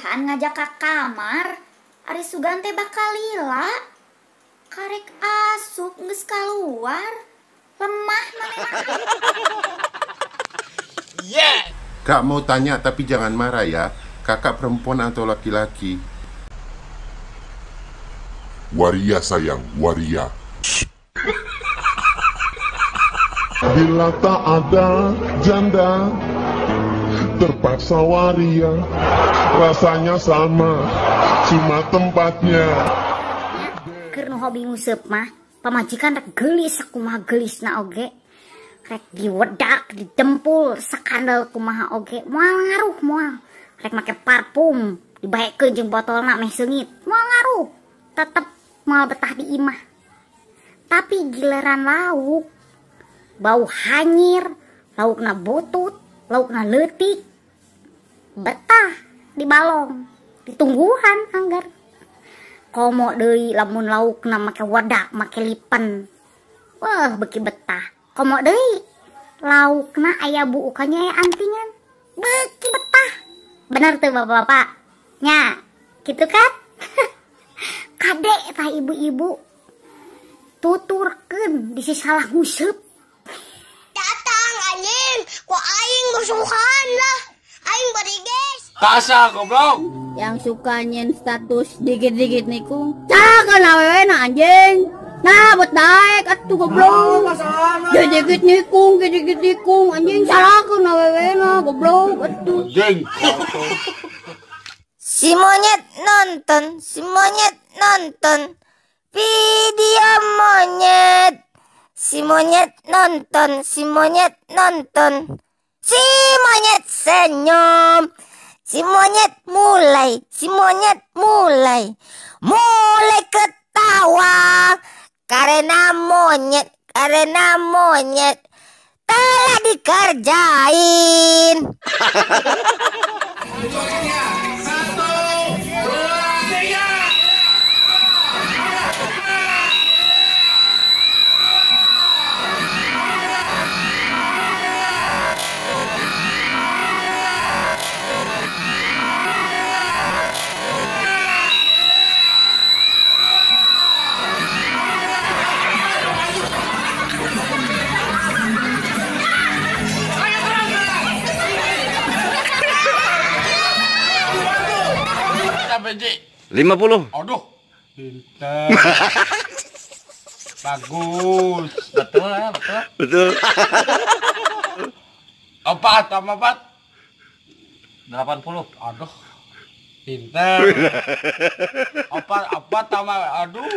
Musuhan ngajak ka kamar, ari sugan teh bakal lila. Karek asup geus kaluar, lemah manehna. Yeah. Kak mau tanya tapi jangan marah ya. Kakak perempuan atau laki-laki? Waria sayang, waria. Bila tak ada janda, terpaksa waria. Rasanya sama, cuma tempatnya. Keur nu hobi nguseup mah, pamajikan rek geulis sakumaha geulisna oge. Rek diwedak, didempul, sakandel kumaha oge, moal ngaruh moal. Rek make parfum, dibaekeun jeung botolna meh seungit, moal ngaruh. Tetep moal betah di imah. Tapi giliran lauk, bau hanyir, laukna butut, laukna leutik, betah di balong, ditungguhan anggar. Komo deui lamun laukna make wedak, make lipen. Wah, beuki betah. Komo deui laukna aya buukannya aya antingan, beuki betah. Bener tuh bapak-bapak? Nya, gitu kan? Kade tah ibu-ibu tuturkeun bisi salah nguseup. Datang anjing, ku aing musuhan lah. Aing bariges. Kasa goblok. Yang suka nyen status dikit-dikit nikung. Cakeun awewe na anjing. Nah, buat naik atuh goblok. Dikit-dikit nikung, dikit-dikit nikung anjing salahkeun awewe na goblok atuh. Anjing. Si monyet nonton, si monyet nonton video monyet. Si monyet nonton, si monyet nonton. Si monyet senyum. Si monyet mulai, si monyet mulai. Mulai ketawa karena monyet telah dikerjain. 1, 2, 3. Ji? 50. Aduh, pinter. Bagus. Betul ya, betul. Betul. 4 tambah 4. 80. Aduh, pinter. 4 tambah, aduh.